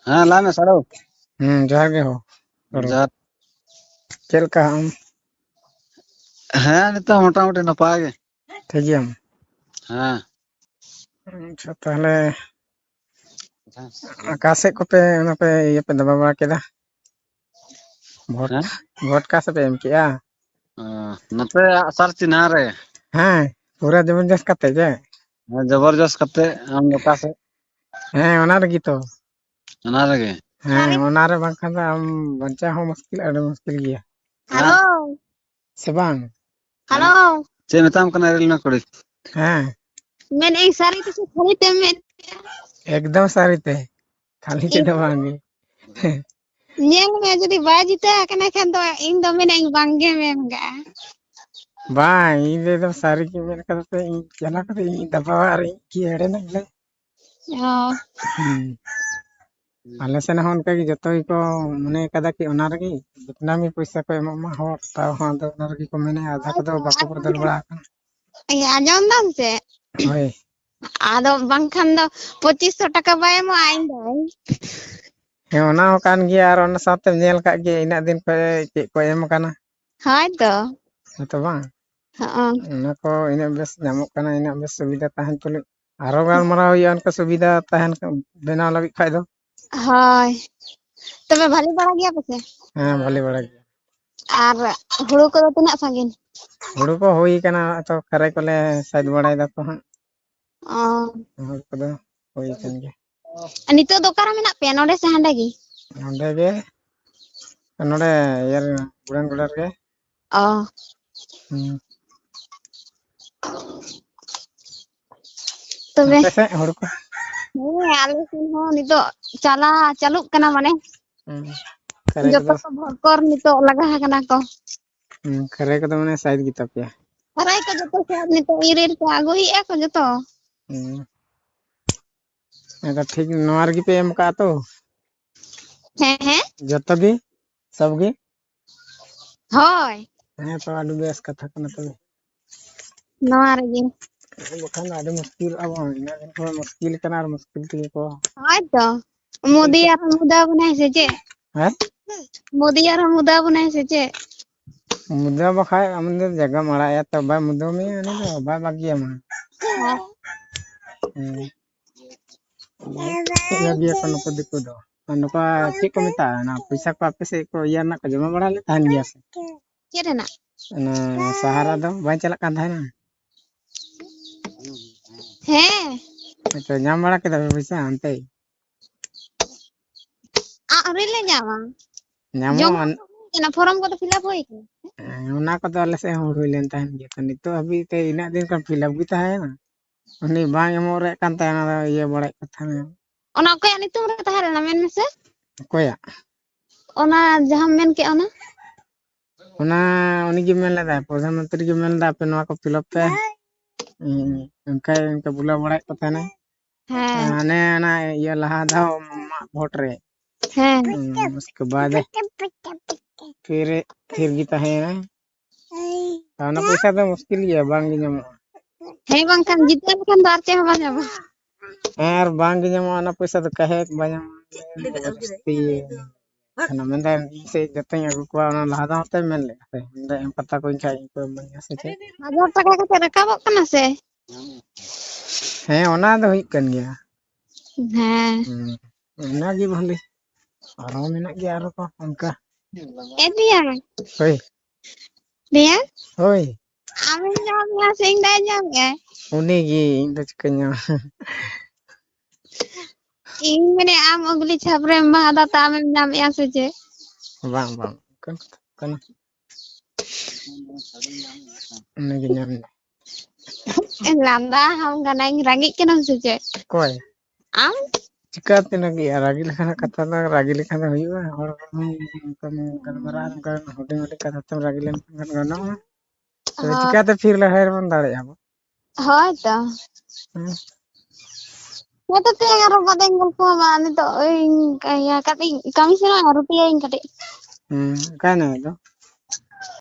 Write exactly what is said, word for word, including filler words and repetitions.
ᱦᱮᱸ, ᱞᱟᱹᱭ ᱢᱮ, ᱥᱟᱲᱚ᱾ ᱦᱩᱸ, ᱡᱚᱦᱟᱨ ᱜᱮ ᱦᱳ᱾ ᱡᱚᱦᱟᱨ᱾ ᱪᱮᱫ ᱞᱮᱠᱟ ᱟᱢ? ᱦᱮᱸ, ᱱᱤᱛᱚᱜ ᱢᱚᱴᱟᱢᱩᱴᱤ ᱱᱟᱯᱟᱭ ᱜᱮ᱾ ᱴᱷᱤᱠ ᱜᱮᱭᱟᱢ? ᱦᱮᱸ᱾ ᱟᱪᱪᱷᱟ, ᱛᱟᱦᱞᱮ ᱦᱮᱸ᱾ ᱚᱠᱟ ᱥᱮᱫ ᱠᱚᱯᱮ ᱚᱱᱟ ᱯᱮ ᱤᱭᱟᱹ ᱯᱮ ᱫᱟᱵᱟ ᱵᱟᱲᱟ ᱠᱮᱫᱟ? ᱵᱷᱳᱴ, ᱦᱮᱸ? ᱵᱷᱳᱴ ᱚᱠᱟ ᱥᱮᱫ ᱯᱮ ᱮᱢ ᱠᱮᱜᱼᱟ? ᱚ, ᱱᱚᱛᱮ ᱟᱥᱟᱨ ᱪᱤᱱᱦᱟ ᱨᱮ᱾ ᱦᱮᱸ, ᱯᱩᱨᱟᱹ ᱡᱚᱵᱚᱨᱡᱚᱥ ᱠᱟᱛᱮ ᱜᱮ? ᱦᱮᱸ, ᱡᱚᱵᱚᱨᱡᱚᱥ ᱠᱟᱛᱮ᱾ ᱟᱢ ᱫᱚ ᱚᱠᱟ ᱥᱮᱫ? ᱦᱮᱸ, ᱚᱱᱟ ᱨᱮᱜᱮ ᱛᱚ᱾ ᱚᱱᱟ ᱨᱮᱜᱮ? ᱦᱮᱸ, ᱚᱱᱟ ᱨᱮ ᱵᱟᱝᱠᱷᱟᱱ ᱫᱚ ᱟᱢ ᱵᱟᱧᱪᱟᱣ ᱦᱚᱸ ᱢᱩᱥᱠᱤᱞ, ᱟᱹᱰᱤ ᱢᱩᱥᱠᱤᱞ ᱜᱮᱭᱟ᱾ ᱦᱮᱞᱳ᱾ ᱥᱮ ᱵᱟᱝ? ᱦᱮᱞᱳ᱾ ᱪᱮᱫ ᱢᱮᱛᱟᱢ ᱠᱟᱱᱟ ᱨᱤᱞ ᱢᱮ ᱠᱩᱲᱤ? ᱦᱮᱸ᱾ ᱢᱮᱱᱮᱫ ᱟᱹᱧ ᱥᱟᱹᱨᱤ ᱛᱮᱥᱮ ᱠᱷᱟᱹᱞᱤ ᱛᱮᱢ ᱢᱮᱱ? ᱮᱠᱫᱚᱢ ᱥᱟᱹᱨᱤ ᱛᱮ, ᱠᱷᱟᱹᱞᱤ ᱛᱮᱫᱚ ᱵᱟᱝ ᱜᱮ᱾ ᱧᱮᱞ ᱢᱮ, ᱡᱩᱫᱤ ᱵᱟᱭ ᱡᱤᱛᱟᱹᱣ ᱟᱠᱟᱱᱟ ᱠᱷᱟᱱ ᱫᱚ ᱤᱧ ᱫᱚ ᱢᱮᱱᱮᱫ ᱟᱹᱧ ᱵᱟᱝ ᱜᱮᱢ ᱮᱢ ᱠᱟᱜᱼᱟ᱾ ᱵᱟᱝ, ᱤᱧ ᱫᱚ ᱮᱠᱫᱚᱢ ᱥᱟᱹᱨᱤ ᱜᱮ ᱢᱮᱱ ᱠᱟᱫᱟ ᱛᱚ, ᱤᱧ ᱪᱟᱞᱟᱣ ᱠᱟᱛᱮ ᱤᱧ ᱫᱟᱵᱟᱣᱟ ᱟᱨ ᱤᱧ ᱜᱮ ᱮᱲᱮᱱᱟᱹᱧ ᱞᱮ᱾ ᱚ᱾ ᱦᱩᱸ᱾ ᱟᱞᱮ ᱥᱮᱱ ᱦᱚᱸ ᱚᱱᱠᱟ ᱜᱮ ᱡᱚᱛᱚ ᱜᱮᱠᱚ ᱢᱚᱱᱮ ᱠᱟᱫᱟ ᱠᱤ ᱚᱱᱟ ᱨᱮᱜᱮ ᱵᱮᱱᱟᱢᱤ ᱯᱚᱭᱥᱟ ᱠᱚ ᱮᱢᱚᱜ ᱢᱟ ᱦᱚᱲ, ᱛᱟᱣ ᱦᱚᱸ ᱟᱫᱚ ᱚᱱᱟ ᱨᱮᱜᱮ ᱠᱚ ᱢᱮᱱᱮᱫᱼᱟ, ᱟᱫᱷᱟ ᱠᱚᱫᱚ ᱵᱟᱠᱚ ᱵᱚᱫᱚᱞ ᱵᱟᱲᱟ ᱟᱠᱟᱱᱟ᱾ ᱤᱭᱟᱹ, ᱟᱸᱡᱚᱢ ᱫᱟᱢ ᱥᱮ? ᱦᱳᱭ᱾ ᱟᱫᱚ ᱵᱟᱝᱠᱷᱟᱱ ᱫᱚ ᱯᱚᱸᱪᱤᱥ ᱥᱚ ᱴᱟᱠᱟ ᱵᱟᱭ ᱮᱢᱚᱜᱼᱟ ᱤᱧ ᱫᱚ᱾ ᱦᱮᱸ, ᱚᱱᱟ ᱦᱚᱸ ᱠᱟᱱ ᱜᱮᱭᱟ, ᱟᱨ ᱚᱱᱟ ᱥᱟᱶᱛᱮᱢ ᱧᱮᱞ ᱠᱟᱜ ᱜᱮᱭᱟ ᱤᱱᱟᱹᱜ ᱫᱤᱱ ᱠᱷᱚᱱ ᱪᱮᱫ ᱠᱚ ᱮᱢ ᱠᱟᱱᱟ᱾ ᱦᱳᱭ ᱛᱚ᱾ ᱦᱮᱸ ᱛᱚ ᱵᱟᱝ? ᱦᱚᱸᱜᱼᱚ᱾ ᱚᱱᱟ ᱠᱚ ᱤᱱᱟᱹᱜ ᱵᱮᱥ ᱧᱟᱢᱚᱜ ᱠᱟᱱᱟ, ᱤᱱᱟᱹᱜ ᱵᱮᱥ ᱥᱩᱵᱤᱫᱷᱟ ᱛᱟᱦᱮᱱ ᱛᱩᱞᱩᱡ ᱟᱨᱦᱚᱸ ᱜᱟᱞᱢᱟᱨᱟᱣ ᱦᱩᱭᱩᱜᱼᱟ, ᱚᱱᱠᱟ ᱥᱩᱵᱤᱫᱷᱟ ᱛᱟᱦᱮᱱ ᱠᱷᱟᱱ, ᱵᱮᱱᱟᱣ ᱞᱟᱹᱜᱤᱫ ᱠᱷᱟᱡ ᱫᱚ᱾ ᱦᱳᱭ᱾ ᱛᱚᱵᱮ ᱵᱷᱟᱞᱮ ᱵᱟᱲᱟ ᱜᱮᱭᱟ ᱯᱮ ᱥᱮ? ᱦᱮᱸ, ᱵᱷᱟᱞᱮ ᱵᱟᱲᱟ ᱜᱮ᱾ ᱟᱨ ᱦᱩᱲᱩ ᱠᱚᱫᱚ ᱛᱤᱱᱟᱹᱜ ᱥᱟᱺᱜᱤᱧ? ᱦᱩᱲᱩ ᱠᱚ ᱦᱩᱭ ᱠᱟᱱᱟ, ᱛᱚ ᱠᱷᱟᱹᱨᱟᱹᱭ ᱠᱚᱞᱮ ᱥᱟᱹᱛ ᱵᱟᱲᱟᱭ ᱫᱟᱠᱚ ᱦᱟᱸᱜ᱾ ᱚ᱾ ᱦᱩᱲᱩ ᱠᱚᱫᱚ ᱦᱩᱭ ᱟᱠᱟᱱ ᱜᱮᱭᱟ᱾ ᱟᱨ ᱱᱤᱛᱚᱜ ᱫᱚ ᱚᱠᱟᱨᱮ ᱢᱮᱱᱟᱜ ᱯᱮᱭᱟ, ᱱᱚᱰᱮ ᱥᱮ ᱦᱟᱸᱰᱮ ᱜᱮ? ᱱᱚᱰᱮ ᱜᱮ, ᱱᱚᱰᱮ ᱤᱭᱟᱹ ᱨᱮ, ᱵᱩᱲᱟᱹᱱ ᱜᱚᱰᱟ ᱨᱮᱜᱮ᱾ ᱚ᱾ ᱦᱩᱸ᱾ ᱛᱚᱵᱮ ᱟᱯᱮ ᱥᱮᱫ ᱦᱩᱲᱩ ᱠᱚ? ᱦᱮᱸ, ᱟᱞᱮ ᱥᱮᱱ ᱦᱚᱸ ᱱᱤᱛᱚᱜ ᱪᱟᱞᱟ ᱪᱟᱹᱞᱩᱜ ᱠᱟᱱᱟ, ᱢᱟᱱᱮ ᱦᱩᱸ᱾ ᱠᱷᱟᱹᱨᱟᱹᱭ ᱡᱚᱛᱚ ᱠᱚᱫᱚ? ᱠᱚ ᱵᱷᱚᱨᱠᱚᱨ ᱱᱤᱛᱚᱜ ᱞᱟᱜᱟ ᱟᱠᱟᱱᱟ ᱠᱚ᱾ ᱦᱩᱸ, ᱠᱷᱟᱹᱨᱟᱹᱭ ᱠᱚᱫᱚ ᱢᱟᱱᱮ ᱥᱟᱭᱤᱡ ᱜᱮᱛᱟ ᱯᱮᱭᱟ? ᱠᱷᱟᱹᱨᱟᱹᱭ ᱠᱚ ᱡᱚᱛᱚ ᱥᱟᱭᱤᱡ ᱱᱤᱛᱚᱜ ᱤᱨ ᱤᱨ ᱛᱮ ᱟᱹᱜᱩᱭᱮᱫᱼᱟ ᱠᱚ ᱡᱚᱛᱚ᱾ ᱦᱩᱸ᱾ ᱟᱫᱚ ᱴᱷᱤᱠ ᱱᱚᱣᱟ ᱨᱮᱜᱮ ᱯᱮ ᱮᱢ ᱠᱟᱜᱼᱟ ᱛᱚ? ᱦᱮᱸ, ᱦᱮᱸ᱾ ᱡᱚᱛᱚ ᱜᱮ? ᱥᱚᱵ ᱜᱮ? ᱦᱳᱭ᱾ ᱦᱮᱸ ᱛᱚ, ᱟᱹᱰᱤ ᱵᱮᱥ ᱠᱟᱛᱷᱟ ᱠᱟᱱᱟ ᱛᱚᱵᱮ᱾ ᱱᱚᱣᱟ ᱨᱮᱜᱮ᱾ ᱵᱟᱠᱷᱟᱱ ᱫᱚ ᱟᱹᱰᱤ ᱢᱩᱥᱠᱤᱞᱚᱜᱼᱟ ᱵᱚᱱ, ᱤᱱᱟᱹ ᱫᱤᱱ ᱠᱷᱚᱱ ᱢᱩᱥᱠᱤᱞ ᱠᱟᱱᱟ ᱟᱨ ᱢᱩᱥᱠᱤᱞ ᱛᱮᱜᱮ ᱠᱚ᱾ ᱦᱳᱭ ᱛᱚ᱾ ᱢᱳᱫᱤ ᱟᱨᱦᱚᱸ ᱢᱩᱫᱟ ᱵᱚᱱᱟᱭ ᱥᱮ ᱪᱮᱫ? ᱦᱮᱸ? ᱢᱳᱫᱤ ᱟᱨᱦᱚᱸ ᱢᱩᱫᱟ ᱵᱚᱱᱟᱭ ᱥᱮ ᱪᱮᱫ? ᱢᱩᱫᱟ ᱵᱟᱠᱷᱟᱡ ᱟᱢ ᱫᱚ ᱡᱟᱭᱜᱟᱢ ᱟᱲᱟᱜ ᱮᱭᱟ ᱛᱚ, ᱵᱟᱭ ᱢᱩᱫᱟ ᱢᱮᱭᱟ, ᱩᱱᱤ ᱫᱚ ᱵᱟᱭ ᱵᱟᱹᱜᱤᱭᱟᱢᱟ᱾ ᱦᱮᱸ᱾ ᱦᱮᱸ᱾ ᱤᱭᱟᱹ ᱜᱮᱭᱟ ᱠᱚ ᱱᱩᱠᱩ ᱫᱤᱠᱩ ᱫᱚ᱾ ᱟᱨ ᱱᱚᱝᱠᱟ ᱪᱮᱫ ᱠᱚ ᱢᱮᱛᱟᱜᱼᱟ, ᱚᱱᱟ ᱯᱚᱭᱥᱟ ᱠᱚ ᱟᱯᱮ ᱥᱮᱫ ᱠᱚ ᱤᱭᱟᱹ ᱨᱮᱱᱟᱜ ᱠᱚ ᱡᱚᱢᱟ ᱵᱟᱲᱟ ᱞᱮᱫ ᱛᱟᱦᱮᱱ ᱜᱮᱭᱟ ᱥᱮ? ᱪᱮᱫ ᱨᱮᱱᱟᱜ? ᱚᱱᱟ ᱥᱟᱦᱟᱨᱟ ᱫᱚ ᱵᱟᱭ ᱪᱟᱞᱟᱜ ᱠᱟᱱ ᱛᱟᱦᱮᱱᱟ? ᱦᱮᱸ᱾ ᱟᱪᱪᱷᱟ, ᱧᱟᱢ ᱵᱟᱲᱟ ᱠᱮᱫᱟ ᱯᱮ ᱯᱚᱭᱥᱟ ᱚᱱᱛᱮ? ᱟᱹᱣᱨᱤ ᱞᱮ ᱧᱟᱢᱟ᱾ ᱧᱟᱢᱚᱜᱼᱟ᱾ ᱡᱚᱢᱟ ᱠᱚ ᱦᱩᱭ ᱠᱟᱱᱟ, ᱯᱷᱚᱨᱚᱢ ᱠᱚᱫᱚ ᱯᱷᱤᱞᱟᱯ ᱦᱩᱭ ᱠᱟᱱᱟ᱾ ᱦᱮᱸ, ᱚᱱᱟ ᱠᱚᱫᱚ ᱟᱞᱮ ᱥᱮᱫ ᱦᱚᱸ ᱦᱩᱭ ᱞᱮᱱ ᱛᱟᱦᱮᱱ ᱜᱮᱭᱟ᱾ ᱛᱚ, ᱱᱤᱛᱚᱜ ᱦᱟᱹᱵᱤᱡ ᱛᱮ ᱤᱱᱟᱹᱜ ᱫᱤᱱ ᱠᱷᱚᱱ ᱯᱷᱤᱞᱟᱯ ᱜᱮ ᱛᱟᱦᱮᱸᱭᱮᱱᱟ᱾ ᱩᱱᱤ ᱵᱟᱝ ᱮᱢᱚᱜ ᱨᱮᱭᱟᱜ ᱠᱟᱱ ᱛᱟᱦᱮᱱᱟ, ᱚᱱᱟ ᱫᱚ ᱤᱭᱟᱹ ᱵᱟᱲᱟᱭᱮᱫ ᱠᱚ ᱛᱟᱦᱮᱱᱟ᱾ ᱚᱱᱟ ᱚᱠᱚᱭᱟᱜ ᱧᱩᱛᱩᱢ ᱨᱮ ᱛᱟᱦᱮᱸ ᱞᱮᱱᱟ, ᱢᱮᱱ ᱢᱮᱥᱮ? ᱚᱠᱚᱭᱟᱜ? ᱚᱱᱟ ᱡᱟᱦᱟᱸᱢ ᱢᱮᱱ ᱠᱮᱫ, ᱚᱱᱟ? ᱚᱱᱟ ᱩᱱᱤ ᱜᱮ ᱢᱮᱱ ᱞᱮᱫᱟᱭ, ᱯᱨᱚᱫᱷᱟᱱ ᱢᱚᱱᱛᱨᱤ ᱜᱮ ᱢᱮᱱ ᱞᱮᱫᱟ, "ᱟᱯᱮ ᱱᱚᱣᱟ ᱠᱚ ᱯᱷᱤᱞᱟᱯ ᱯᱮ᱾" ᱦᱩᱸ, ᱚᱱᱠᱟ, ᱚᱱᱠᱟ ᱵᱩᱞᱟᱹᱣ ᱵᱟᱲᱟᱭᱮᱫ ᱠᱚ ᱛᱟᱦᱮᱱᱟᱭ᱾ ᱦᱮᱸ᱾ ᱦᱟᱱᱮ ᱚᱱᱟ ᱤᱭᱟᱹ ᱞᱟᱦᱟ ᱫᱷᱟᱣ ᱢᱟᱜ ᱵᱷᱳᱴ ᱨᱮ᱾ ᱦᱮᱸ᱾ ᱦᱩᱸ, ᱩᱥᱠᱮ ᱵᱟᱫ ᱯᱷᱤᱨ, ᱯᱷᱤᱨ ᱜᱮ ᱛᱟᱦᱮᱸᱭᱮᱱᱟ᱾ ᱚᱱᱟ ᱯᱚᱭᱥᱟ ᱫᱚ ᱢᱩᱥᱠᱤᱞ ᱜᱮᱭᱟ, ᱵᱟᱝ ᱜᱮ ᱧᱟᱢᱚᱜᱼᱟ᱾ ᱦᱮᱸ, ᱵᱟᱝᱠᱷᱟᱱ ᱡᱤᱛᱟᱹᱣ ᱞᱮᱠᱷᱟᱱ ᱫᱚ ᱟᱨ ᱪᱮᱫ ᱦᱚᱸ ᱵᱟᱝ ᱧᱟᱢᱚᱜᱼᱟ᱾ ᱦᱮᱸ, ᱟᱨ ᱵᱟᱝ ᱜᱮ ᱧᱟᱢᱚᱜᱼᱟ, ᱚᱱᱟ ᱯᱚᱭᱥᱟ ᱫᱚ ᱠᱟᱦᱮ ᱵᱟᱝ ᱧᱟᱢᱚᱜᱼᱟ᱾ ᱡᱟᱹᱥᱛᱤ ᱠᱟᱱᱟ᱾ ᱢᱮᱱᱫᱟᱭ, "ᱤᱧ ᱥᱮᱫ ᱡᱚᱛᱚᱧ ᱟᱹᱜᱩ ᱠᱚᱣᱟ", ᱚᱱᱟ ᱞᱟᱦᱟ ᱫᱷᱟᱣ ᱦᱚᱸᱛᱚᱭ ᱢᱮᱱ ᱞᱮᱫᱟ ᱥᱮ, ᱢᱮᱱᱫᱟᱭ, "ᱮᱢ ᱠᱟᱛᱟ ᱠᱚᱧ ᱠᱷᱟᱡ ᱤᱧ ᱠᱚ ᱤᱢᱟᱹᱧᱟ ᱥᱮ ᱪᱮᱫ?" ᱦᱟᱡᱟᱨ ᱴᱟᱠᱟ ᱠᱟᱛᱮ ᱨᱟᱠᱟᱵᱚᱜ ᱠᱟᱱᱟ ᱥᱮ? ᱦᱮᱸ, ᱚᱱᱟ ᱫᱚ ᱦᱩᱭᱩᱜ ᱠᱟᱱ ᱜᱮᱭᱟ᱾ ᱦᱮᱸ᱾ ᱦᱩᱸ, ᱚᱱᱟᱜᱮ ᱵᱷᱟᱞᱮ᱾ ᱟᱨᱦᱚᱸ ᱢᱮᱱᱟᱜ ᱜᱮᱭᱟ ᱟᱨᱦᱚᱸ ᱠᱚ ᱚᱱᱠᱟ᱾ ᱮ ᱫᱤᱭᱟ᱾ ᱦᱳᱭ᱾ ᱫᱤᱭᱟ? ᱦᱳᱭ᱾ ᱟᱢᱮᱢ ᱧᱟᱢ ᱢᱮᱭᱟ ᱥᱮ ᱤᱧ ᱫᱟᱭ ᱧᱟᱢ ᱢᱮᱭᱟ? ᱩᱱᱤ ᱜᱮ, ᱤᱧ ᱫᱚ ᱪᱤᱠᱟᱹᱧ ᱧᱟᱢᱟ? ᱤᱧ ᱢᱮᱱᱮ ᱟᱢ ᱩᱜᱽᱞᱤ ᱪᱷᱟᱯ ᱨᱮᱢ ᱮᱢᱟᱫᱟ ᱛᱚ ᱟᱢᱮᱢ ᱧᱟᱢᱮᱜᱼᱟ ᱥᱮ ᱪᱮᱫ? ᱵᱟᱝ, ᱵᱟᱝ, ᱚᱱᱠᱟᱱ ᱠᱟᱛᱷᱟ ᱠᱟᱱᱟ᱾ ᱩᱱᱤ ᱜᱮ ᱧᱟᱢ ᱮᱫᱟ᱾ ᱞᱟᱸᱫᱟ ᱦᱟᱢ ᱠᱟᱱᱟ, ᱤᱧ ᱨᱟᱹᱜᱤᱜ ᱠᱟᱱᱟᱢ ᱥᱮ ᱪᱮᱫ? ᱚᱠᱚᱭ? ᱟᱢ? ᱪᱤᱠᱟᱹᱛᱮ ᱨᱟᱹᱜᱤᱜᱼᱟ? ᱨᱟᱹᱜᱤ ᱞᱮᱠᱷᱟᱱ ᱠᱟᱛᱷᱟ ᱫᱚ, ᱨᱟᱹᱜᱤ ᱞᱮᱠᱷᱟᱱ ᱫᱚ ᱦᱩᱭᱩᱜᱼᱟ? ᱦᱚᱲ ᱦᱚᱲ ᱜᱟᱞᱢᱟᱨᱟᱣ, ᱚᱱᱠᱟᱱ ᱦᱩᱰᱤᱧ ᱦᱩᱰᱤᱧ ᱠᱟᱛᱷᱟ ᱛᱮᱢ ᱨᱟᱹᱜᱤ ᱞᱮᱱᱠᱷᱟᱱ ᱜᱟᱱᱚᱜᱼᱟ? ᱛᱚᱵᱮ ᱦᱳᱭ᱾ ᱪᱤᱠᱟᱹᱛᱮ ᱯᱷᱤᱨ ᱞᱟᱹᱲᱦᱟᱹᱭ ᱨᱮᱵᱚᱱ ᱫᱟᱲᱮᱭᱟᱜᱼᱟ ᱟᱵᱚ? ᱦᱳᱭ ᱛᱚ᱾ ᱦᱮᱸ᱾ ᱦᱮᱸ ᱛᱚ, ᱛᱮᱦᱮᱧ ᱟᱨᱚ ᱵᱟᱫᱮᱧ ᱜᱚᱞᱯᱚ ᱟᱢᱟ᱾ ᱱᱤᱛᱚᱜ ᱤᱧ ᱤᱭᱟᱹ ᱠᱟᱹᱴᱤᱡ ᱠᱟᱹᱢᱤ ᱥᱮᱱᱚᱜ ᱟᱹᱧ, ᱨᱩᱴᱤᱭᱟᱹᱧ ᱠᱟᱹᱴᱤᱡ᱾ ᱦᱮᱸ, ᱚᱠᱟᱭᱮᱱᱟᱭ ᱟᱫᱚ?